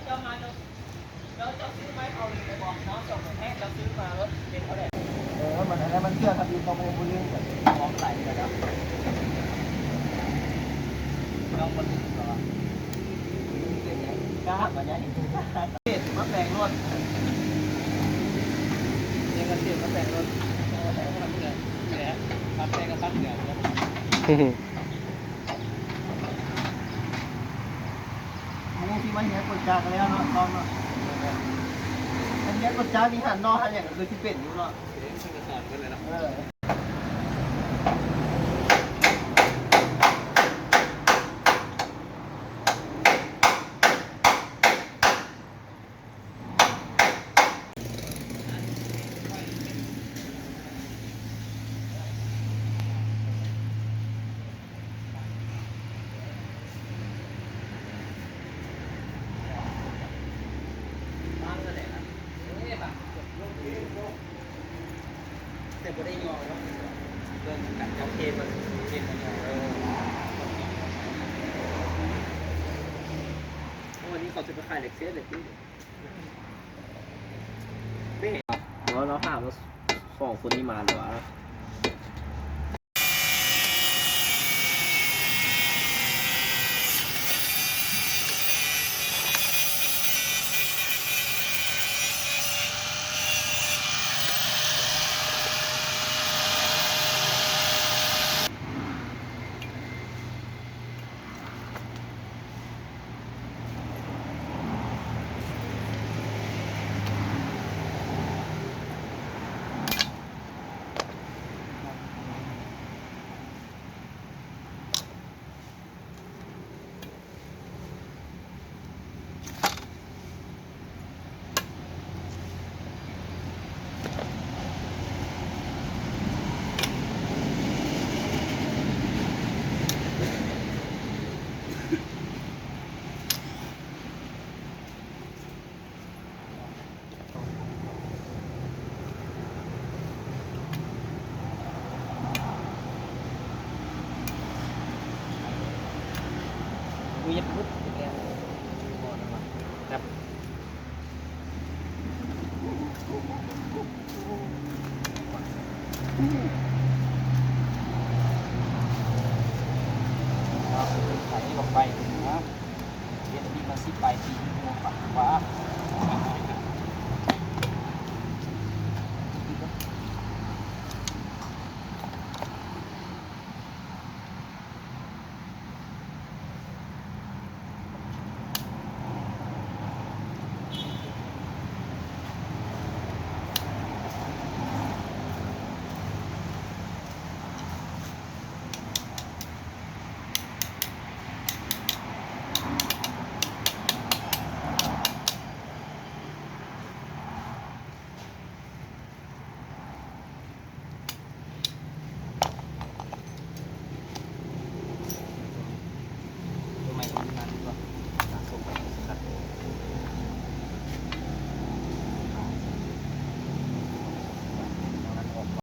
ເຈົ້າມາ ເຈົ້າ ເຈົ້າ ເຈົ້າຊື້ໄມ້ເຂົາເລີຍບໍ່? ເຈົ້າຊື້ມາໂລດ ເປັນເທົ່າໃດ? ເອີ ມັນ ອັນນັ້ນມັນເຊື່ອທຳອິດ ບໍ່ແມ່ນຜູ້ຫຼິ້ນ ຂອງຫຼາຍເທື່ອແລ້ວ ນ້ອງບໍ່ຖືກກໍ ກ້າມາໃຫຍ່ ເສດມາແປງໂລດ ເສດມາແປງໂລດ ເອົາແປງມາທຳເຫຼືອ ແຫຼະ ປັດແປງກັບປັດເຫຼືອ ໝູ່ຊິມາເຮັດກົດຈັກແລ້ວເນາະ ຕ້ອງເນາະ ຄັນເຮັດກົດຈັກນີ້ ຫັນເນາະ ຫັນຫຍັງກໍຄືຊິເປັນຢູ່ເນາະ ເອີ. ແຕ່ບໍ່ໄດ້ຍໍເນາະ ເບິ່ງການຈັບເທເບິ່ງ ເຫັນບໍ່ຍໍ ເອີ ເອົາ ອັນນີ້ເຂົາຈະໄປຂາຍເຫຼັກເສດເລີຍຕິ ແມ່ນບໍ່ເນາະ ຖາມວ່າສອງຄົນນີ້ມາແລ້ວຫວາ? ໃສ່ລົງໄປເນາະ ເຮັດອັນນີ້ມາສິບປາຍປີ ບໍ່ປາກວ່າ